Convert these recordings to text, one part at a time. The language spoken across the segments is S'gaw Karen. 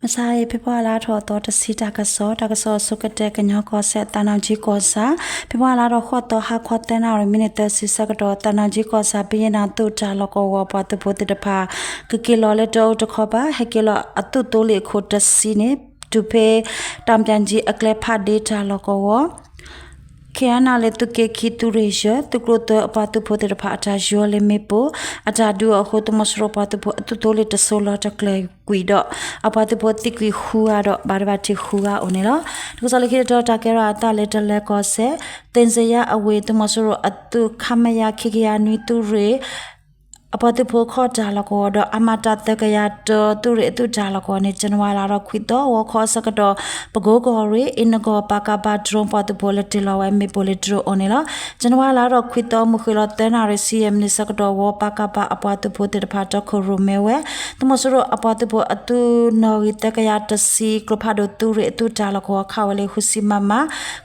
မဆါအံၤ ဖ့ၤဘြူၤအါလါထီၣ်အသီတဆံ တၢ်ကစီၣ်, တၢ်ကစီၣ်အဆိကတၢၢ် ကညီကီၢ်စဲၣ် သးနီၣ်ကၠံကီၢ်ဆၣ်, ဖ့ၤဘြူၤအါလါထီၣ်ဃိးသီ ဟါခီသၢနၣ်ရံၣ် မံးနံးသၢဆံဆၢကတီၢ် သးနီၣ်ကၠံကီၢ်ဆၣ် ဘံယ့ၣ်နၤသုးတၢ်လီၢ်ကဝီၤ ပှၤသုးဖိသ့ၣ်တဖၣ် ကက့ၤလီၤလၢတၢ်အိၣ်တခီပၤ ဟဲက့ၤလီၤအသုးသိလ့ၣ်အခိၣ်တဆံန့ၣ် တုၤဖဲ တၢ်ပၠၣ်ကၠံအကျဲဖးဒ့တၢ်လီၢ်ကဝီၤ ခ့ၣ်အဲၣ်နၣ်လၢသုးက့ခံ သုးရ့ၣ်ယဲၢ် သုးကျိၤသၢအပှၤသုးဖိသ့ၣ်တဖၣ် အတၢ်ယီလၢမ့ၣ်ပိၢ် အတၢ်ဒုးအီၤအဃိ သုးမီၤစိရိၤပှၤသုးဖိအသုးသိလ့ၣ်တစိၤလီၤတကျဲၤကွံာ်ဒီး အပှၤသုးဖိသံကွံာ်ဃုဂၤဒီး ဘၣ်ဒိဘၣ်ထံးဃုဂၤအိၣ်န့ၣ်လီၤ. တၢ်ကစီၣ်လၢခံတတီၤ တၢ်ကဲထီၣ်အသးလၢတလၢၤကီၢ်စဲၣ် သ့ၣ်စ့ယါအဝ့ၢ် သုးမီၤစိရိၤအသုး ခမရ ခံကယၤနွံ သုးရ့ၣ် အပှၤသုးဖိခီၣ်တၢ်လီၢ်ကဝီၤဒီး အမတ သၢကယၤတၢ သုးရ့ၣ်အသုးတၢ်လီၢ်ကဝီၤန့ၣ် ဇန်နဝါလါထီၣ်ခွံသီ ဂီၤခီအဆၢကတီၢ် ပကိကီၢ်ရ့ၣ် အ့ၣ်နဂီၢ် ပကဖ drone ပှၤသုးဖိလၢတ့ၢ်လီၤဝဲမ့ၣ်ပိၢ်လၢ drone အိၣ်န့ၣ်လီၤ. ဇန်နဝါလါထီၣ်ခွံသီ မုၢ်ဃ့ၢ်လီၤသၢနၣ်ရံၣ် ဆံယဲၢ်မံးနံးဆၢကတီၢ် ဝီပကဖ အပှၤသုးဖိသ့ၣ်တဖၣ် တီခိၣ်ရိၣ်မဲဝဲ သုးမီၤစိရိၤအပှၤသုးဖိအသုးနီၣ်ဂံၢ်သၢကယၤတဆံ ကျိဖးဒိၣ်သုးရ့ၣ်အသုးတၢ်လီၢ်ကဝီၤ ခးဝဲလၢဃုဆံ MM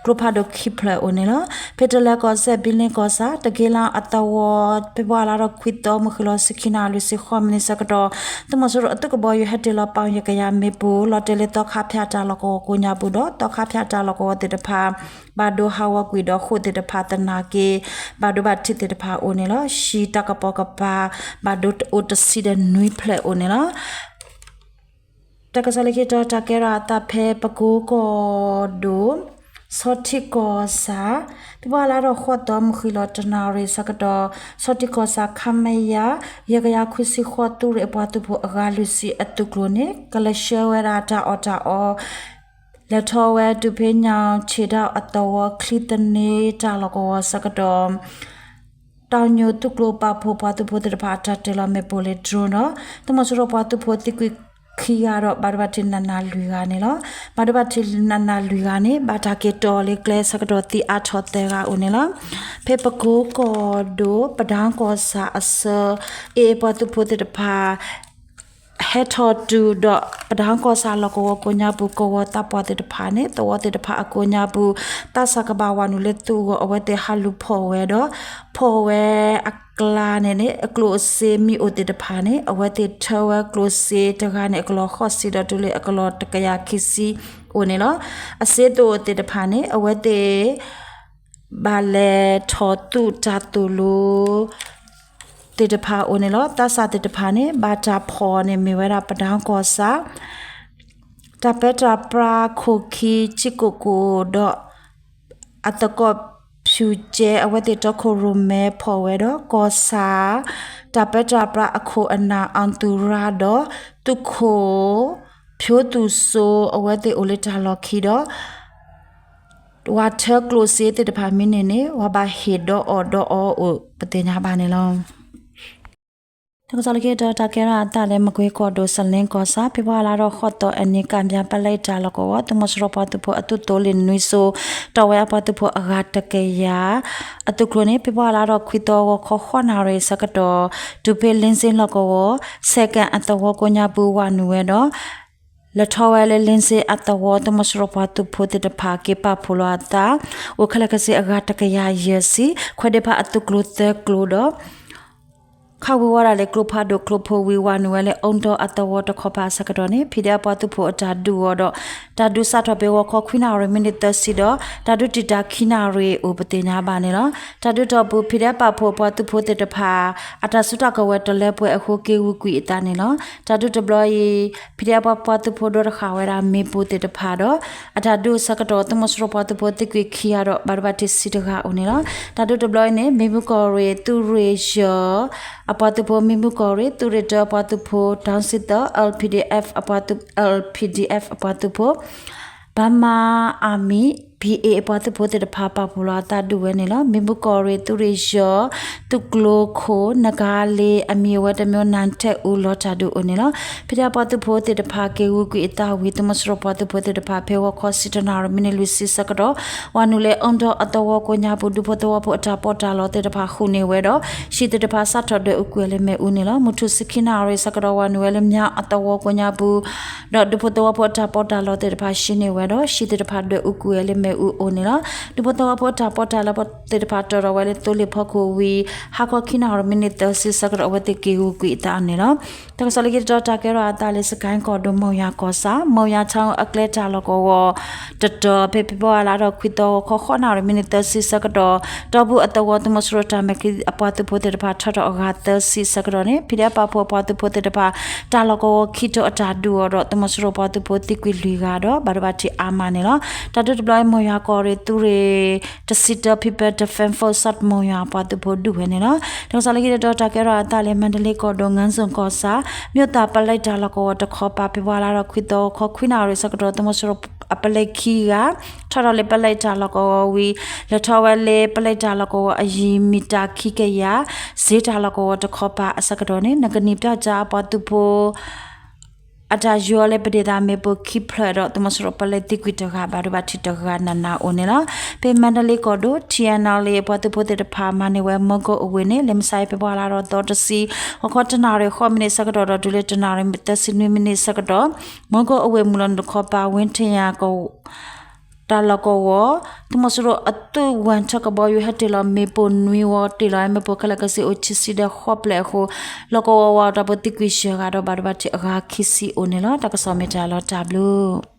ကျိဖးဒိၣ်ခံဖျၢၣ်အိၣ်န့ၣ်လီၤ. ဖဲတလၢၤကီၢ်စဲၣ် ဘံလ့ကီၢ်ဆၣ် တက့လါအသဝီ ဖ့ၤဘြူၤအါလါထီၣ်ခွံသီ မုၢ်ဃ့ၢ်လီၤဆံခံနၣ်ရံၣ် လွံၢ်ဆံဃိးမံးနံးဆၢကတီၢ် သုးမီၤစိရိၤအသုးကဘီယူၤဟဲတ့ၢ်လီၤပီၣ်ယဲၢ်ကယၤမ့ၣ်ပိၢ် လီၤတဲာ်လၢသီခါဖၠၣ်တၢ်လီၢ်ကဝီၤကိးညါပူၤဒီး သီခါဖၠၣ်တၢ်လီၢ်ကဝီၤသ့ၣ်တဖၣ် ဘၣ်ဒိဟးဂီၤကွံာ်ဒီးဃိာ်သ့ၣ်တဖၣ်သနာ်က့ ဘၣ်ဒိဘၣ်ထံးသ့ၣ်တဖၣ်အိၣ်န့ၣ်လီၤ. ဟံၣ်တၢ်ကပိာ်ကပၤ ဘၣ်ဒိအိၣ်တဆံဒီးနွံဖျၢၣ်အိၣ်န့ၣ်လီၤ. တၢ်ကစီၣ်လၢခံတတီၤ တၢ်ကဲထီၣ်အသးဖဲပကိကီၢ်ဒိၣ် ဆီထံကီၢ်ဆၣ် ဖ့ၤဘြူၤအါလါထီၣ်ဃိးသီ မုၢ်ဃ့ၢ်လီၤတနၣ်ရံၣ်ဆၢကတီၢ် ဆီထံကီၢ်ဆၣ် ခမရ ယဲၢ်ကယၤခွံဆံဃိး သုးရ့ၣ်အပှၤသုးဖိအဂၤလွံၢ်ဆံအသုးကျိၤန့ၣ် ကလဲၤဆှၢဝဲဒၣ်တၢ်အီၣ်တၢ်အီ လဲၤထီၣ်ဝဲတုၤဖဲညၣ်ဆ့ၣ်ဒၣ်အသဝီ ချံသန့တၢ်လီၢ်ကဝီၤဆၢကတီၢ် တၢ်ညိၣ်သုးကျိၤပာ်ဖှိၣ်ပှၤသုးဖိသ့ၣ်တဖၣ်အတၢ်တ့ၢ်လီၤမ့ၣ်ပိၢ်လၢ drone ဒီး သုးမီၤစိရိၤပှၤသုးဖိသံကွံာ်ခံဂၤဒီး ဘၣ်ဒိဘၣ်ထံးနးနးလွံၢ်ဂၤန့ၣ်လီၤ. ဘၣ်ဒိဘၣ်ထံးနးနးလွံၢ်ဂၤန့ၣ် ဘၣ်တၢ်က့ၤတီၢ်လၢကျဲဆၢကတီၢ်သံအါထီၣ်သၢဂၤအိၣ်န့ၣ်လီၤ. ဖဲပကိကီၢ်ဒိၣ် ပဒၢကီၢ်ဆၣ်အဆၢ အ့ၣ်အ့ၣ်ပှၤသုးဖိသ့ၣ်တဖၣ် ဟဲထီၣ်တုၤဒီး ပဒၢကီၢ်ဆၣ်လီၢ်ကဝီၤကိးညါပူၤ ကဝီၤသးပှၢ်သ့ၣ်တဖၣ်န့ၣ် သဝီသ့ၣ်တဖၣ်အကိးညါပူၤ သးစၢ်ကဘၣ်ဝးနုာ်လၢသုးအဂီၢ် အဝဲသ့ၣ်ဟးလူၤဖီၣ်ဝဲဒီး ဖီၣ်ဝဲအကျါန့ၣ်န့ၣ် အကျိၣ်အစ့မ့ၢ်အိၣ်သ့ၣ်တဖၣ်န့ၣ် အဝဲသ့ၣ်ထၢဝဲကျိၣ်စ့တဂၤန့ၣ် အကလီၤဃိးဆံဒီးတုၤလၢအကလီၤတကယၤခံဆံအိၣ်န့ၣ်လီၤ. အစ့သ့ၣ်အိၣ်သ့ၣ်တဖၣ်န့ၣ် အဝဲသ့ၣ် ဘၣ်လဲၤထီၣ်သုးတၢ်သိၣ်လိ သ့ၣ်တဖၣ်အိၣ်န့ၣ်လီၤ. သးစၢ်သ့ၣ်တဖၣ်န့ၣ် ဘၣ်တၢ်ဖီၣ်န့ၣ်မ့ၢ်ဝဲဒၣ်ပဒၢကီၢ်ဆၣ် တၢ်ပၢတၢ်ပြးခိၣ်ခံဆံကိၣ်ကိၣ်ဒီး အသကိးဖၠူၣ်ကဲ အဝဲသ့ၣ်တီခိၣ်ရိၣ်မဲဖီၣ်ဝဲဒီး ကီၢ်ဆၣ် တၢ်ပၢတၢ်ပြးအခိၣ်အနၢ် အီသူရါဒီး သုးခိၣ် ဖၠိသူၣ်စိ အဝဲသ့ၣ်အိၣ်လၢတၢ်လီၢ်ခံဒီး ဝၤထၢကျိၣ်စ့သ့ၣ်တဖၣ်မ့ၢ်န့ၢ်န့ၣ် ဝၤဘၣ်ဟ့ၣ်ဒီးအီၣ်ဒီးအီအိၣ်ပသ့ၣ်ညါဘၣ်န့ၣ်လီၤ. တၢ်ကစီၣ်လၢခံတတီၤ တၢ်ကဲထီၣ်အသးလၢမကွ့ကီၢ်ဒိၣ် စလ့ကီၢ်ဆၣ် ဖ့ၤဘြူၤအါလါထီၣ်ဃိးသီအနံၤ ကၣ်ဘၠါပလဲတၢ်လီၢ်ကဝီၤ သုးမီၤစိရိၤပှၤသုးဖိအသုးသိလ့ၣ်နွံစိၤ တီၢ်ဝဲအပှၤသုးဖိအဂၤတကယၤ အသုးကျိၤန့ၣ် ဖ့ၤဘြူၤအါလါထီၣ်ခွံသီ ဂီၤခီဃိးနၣ်ရံၣ်ဆၢကတီၢ် တုၤဖဲလ့စ့လီၢ်ကဝီၤ စဲကၣ်အသဝီကိးညါပူၤဝးနုာ်ဝဲဒီး လဲၤထီၣ်ဝဲလၢလ့စ့အသဝီ သုးမီၤစိရိၤပှၤသုးဖိသ့ၣ်တဖၣ် က့ၤပာ်ဖှိၣ်လီၤအသး အိၣ်ခဲလၢာ်ခဲဆ့အဂၤတကယၤယဲၢ်ဆံ ခွဲးဒ့ဖးအသုးကျိၤသၢကျိၤဒီး ခးဝံၤဝဲဒၣ်လၢကျိဖးဒိၣ်ကျိဖိဝံၤ ဝးနုာ်ဝဲလၢအူဒီအသဝီတခီပၤအဆၢကတီၢ်န့ၣ် ဖံးဒဲးအပှၤသုးဖိအတၢ်ဒုးအီၤဒီး တၢ်ဒုးစးထီၣ်ဖဲဂီၤခီခွံနၣ်ရံၣ်မံးနံးသၢဆံဒီး တၢ်ဒုးတံာ်တာ်ခံနၣ်ရံၣ်အိၣ်ပသ့ၣ်ညါဘၣ်န့ၣ်လီၤ. တၢ်ဒုးထီၣ်ပူၤ ဖံးဒဲးပာ်ဖှိၣ်ပှၤသုးဖိသ့ၣ်တဖၣ် အတၢ်စုတၢ်ကဝဲၤတလၢပှဲၤအဃိ က့ၤဂုာ်ကွံာ်အသးန့ၣ်လီၤ. တၢ်ဒုးတဘျီအံၤ ဖံးဒဲးပှၤသုးဖိဒိတဃာ်ဝဲဒၣ်မ့ၣ်ပိၢ်သ့ၣ်တဖၣ်ဒီး အတၢ်ဒုးအဆၢကတီၢ် သုးမီၤစိရိၤပှၤသုးဖိသံကွံာ်ခံဂၤဒီး ဘၣ်ဒိဘၣ်ထံးဆံတဂၤအိၣ်န့ၣ်လီၤ. တၢ်ဒုးတဘျီအံၤန့ၣ် မ့ၢ်မုၢ်ကီၢ်ရ့ၣ် သုးရ့ၣ်ယဲၢ် အပှၤသုးဖိ မ့ၢ်မုၢ်ကီၢ်ရ့ၣ် သုးရ့ၣ်တၢအပှၤသုးဖိ တၢ်စံၣ်သၢ LPDF အပှၤသုး LPDF အပှၤသုးဖိ Burma Army BA အပှၤသုးဖိသ့ၣ်တဖၣ် ပာ်ဖှိၣ်လီၤအသးဒုးဝဲန့ၣ်လီၤ. မ့ၢ်မုၢ်ကီၢ်ရ့ၣ် သုးရ့ၣ်ယဲၢ် သုးကျိၤခိၣ် နဂါလ့ အမံၤအဝဲတမံၤ နၢ်ထဲအူ လီၤတၢ်ဒုးအိၣ်န့ၣ်လီၤ. ဖံးဒဲးအပှၤသုးဖိသ့ၣ်တဖၣ် က့ၤဂုာ်ကွံာ်အသးဝံၤ သုးမီၤစိရိၤပှၤသုးဖိသ့ၣ်တဖၣ် ဖဲဂီၤခီဆံတနၣ်ရံၣ်မံးနံးလွံၢ်ဆံဆၢကတီၢ် ဝးနုာ်လၢအူဒီအသဝီကိးညါပူၤ ဒူဖိသဝီဖိအတၢ်ပီးတၢ်လီသ့ၣ်တဖၣ်ဃုာ်န့ၢ်ဝဲဒီး ဟံၣ်သ့ၣ်တဖၣ်စးထီၣ်ဒွဲၣ်အူကွံာ်ဝဲလၢမ့ၣ်အူန့ၣ်လီၤ. မုၢ်ထူၣ်ဆံခံနၣ်ရံၣ်ဆၢကတီၢ် ဝးနုာ်ဝဲလၢမၠါအသဝီကိးညါပူၤ ဒီးဒူဖိသဝီဖိအတၢ်ပီးတၢ်လီသ့ၣ်တဖၣ် ဟံးန့ၢ်ဝဲဒီး ဟံၣ်သ့ၣ်တဖၣ်ဒွဲၣ်အူကွံာ်ဝဲလၢ အူအိၣ်န့ၣ်လီၤ. ဒူဖိသဝီဖိအတၢ်ပီးတၢ်လီသ့ၣ်တဖၣ် တီၢ်ထီၣ်ဝဲလၢသိလ့ၣ်ဖီခိၣ်ဝံၤ ဟါခီခံနၣ်ရံၣ် မံးနံးသၢဆံဆၢကတီၢ် အဝဲသ့ၣ်က့ၤဂုာ်ကွံာ်အသးန့ၣ်လီၤ. တၢ်ကစီၣ်လၢခံတတီၤ တၢ်ကဲထီၣ်အသးလၢ စကဲၣ်ကီၢ်ဒိၣ် မုၢ်ယၤကီၢ်ဆၣ် မုၢ်ယၤထီအကျဲတၢ်လီၢ်ကဝီၤ တတီၤ ဖဲဖ့ၤဘြူၤအါလါဒီးခွံသီ ဂီၤခီဃိးနၣ်ရံၣ် မံးနံးသၢဆံဆၢကတီၢ် တီၢ်ပူၤအသဝီ သုးမီၤစိရိၤတၢ်မဲာ်ချံ အပှၤသုးဖိသ့ၣ်တဖၣ် ထီထီၣ်အဂၤသၢဆံဆၢကတီၢ်န့ၣ် ဖံးဒဲးပာ်ဖှိၣ်အပှၤသုးဖိသ့ၣ်တဖၣ် တၢ်လီၢ်ကဝီၤခံတီၤအတၢ်ဒုးအီၤဒီး သုးမီၤစိရိၤပှၤသုးဖိသံကွံာ်လွံၢ်ဂၤဒီး ဘၣ်ဒိဘၣ်ထံးအါမးန့ၣ်လီၤ. တၢ်ဒုးတဘျီအံၤ မုၢ်ယၤကီၢ်ရ့ၣ်သုးရ့ၣ် တဆံတၢ People Defense Force South မုၢ်ယၤ ပှၤသုးဖိဒုးဝဲန့ၣ်လီၤ. တၢ်ကစီၣ်လၢခံတတီၤ တၢ်ကဲထီၣ်အသးလၢ မါဒလ့ကီၢ်ဒိၣ် ငါးစုံကီၢ်ဆၣ် မိၢ်သၣ်ပလဲတၢ်လီၢ်ကဝီၤတခီပၤ ဖ့ၤဘြူၤအါလါဒီးခွံသီ ဂီၤခီခွံနၣ်ရံၣ်ဆၢကတီၢ် သုးမီၤစိရိၤအပလဲခံဂၤ ထီထီၣ်လၢပလဲတၢ်လီၢ်ကဝီၤဝံၤ လဲၤထီၣ်ဝဲလၢပလဲတၢ်လီၢ်ကဝီၤအယံၤ မံၣ်တၢ်ခံကယၤ စ့တၢ်လီၢ်ကဝီၤတခီပၤအဆၢကတီၢ်န့ၣ် နကနံၣ်ပၠီၣ်ကၠၣ်အပှၤသုးဖိ အတၢ်ယီၤလၢပဒ့ၣ်သးမ့ၣ်ပိၢ်ခံဖျၢၣ်ဒီး သုးမီၤစိရိၤပလဲသံကွံာ်တဂၤ ဘၣ်ဒိဘၣ်ထံးတဂၤနးနးအိၣ်န့ၣ်လီၤ. ဖဲမါဒလ့ကီၢ်ဒိၣ် ထံအနီလ့ ပှၤသုးဖိသ့ၣ်တဖၣ် မၤန့ၢ်ဝဲ မၢကိၣ်အဝ့ၢ်န့ၣ် လၢမုၢ်ဆါအံၤ ဖ့ၤဘြူၤအါလါဒီးသီတဆံ ဂီၤခီတနၣ်ရံၣ်ဃိးမံးနံးဆၢကတီၢ်ဒီး တုၤလၢတနၣ်ရံၣ်သၢဆံနွံမံးနံးဆၢကတီၢ် မၢကိၣ်အဝ့ၢ်မုၢ်လီၤနုာ်တခီပၤ ဝ့ထံယၤ တၢ်လီၢ်ကဝီၤ သုးမီၤစိရိၤအသုးဝဲၢ်ထၢၣ်ကဘီယူၤ ဟဲတ့ၢ်လီၤမ့ၣ်ပိၢ်နွံဝီ တ့ၢ်လီၤဝဲမ့ၣ်ပိၢ်ခဲလၢာ်ခဲဆ့အိၣ်ခံဆံဒီးဃိးဖျၢၣ်အဃိ လီၢ်ကဝီၤဝးတၢ်ဖိသံကွံာ်ယဲၢ်ဂၤဒီး ဘၣ်ဒိဘၣ်ထံးအဂၤခံဆံအိၣ်န့ၣ်လီၤ. တၢ်ကစီၣ်မ့ၢ်တၢ်လီၤတၢ်ဘျုး